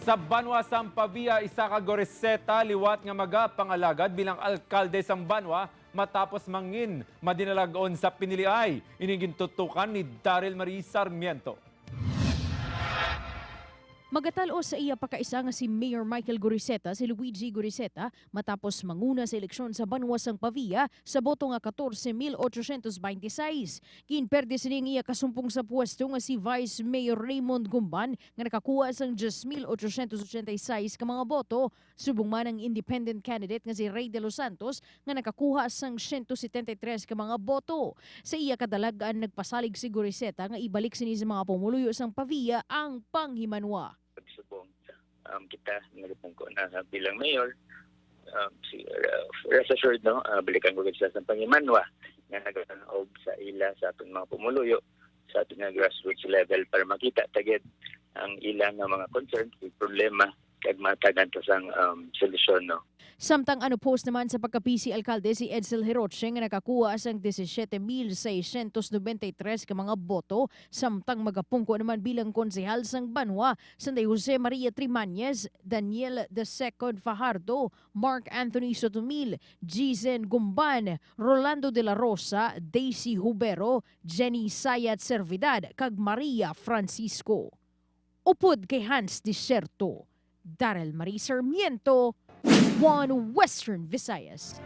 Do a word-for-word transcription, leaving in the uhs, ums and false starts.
Sa banwa sang Pavia, isa ka Goriseta liwat nga magapangalagad bilang alkalde sang banwa matapos mangin madinalag-on sa piniliay. Ini gintutukan ni Daryl Marie Sarmiento. Magatal-os sa iya pakaisa nga si Mayor Michael Goriseta si Luigi Goriseta matapos manguna sa eleksyon sa banwa sang Pavia sa boto nga katorse mil ochocientos baynte sais. Ginperde sini ang iya kasumpong sa pwesto nga si Vice Mayor Raymond Gumban nga nakakuha sang diyes mil ochocientos ochenta y seis ka mga boto, subong man ang independent candidate nga si Rey De Los Santos nga nakakuha sang siyento setenta y tres ka mga boto. Sa iya kadalag-an, nagpasalig si Goriseta nga ibalik sini sa mga pumuluyo sang Pavia ang panghimanwa. Pagsubong, um, kita nagapungko na bilang mayor. Um, si, uh, rest assured, no, uh, balikan ko gid sila sa panghimanwa nga nagapanaog sa ila sa aton mga pumuluyo sa aton nga grassroots level para makita ta gid ang ila nga mga concerns, problema, kag matagan ta sang, um, solusyon, no. Samtang unopposed naman sa pagka-P C alkalde si Edsel Hiroche nga nakakuha sang disisiete mil seiscientos noventa y tres ka mga boto, samtang magapungko naman bilang konsehal sang banwa sanday Jose Maria Trimañez, Daniel the Second Fajardo, Mark Anthony Sotomil, Jizen Gumban, Rolando de la Rosa, Daisy Hubero, Jenny Sayat Servidad, kag Maria Francisco. Upod kay Hans Disyerto, Daryl Marie Sarmiento, One Western Visayas.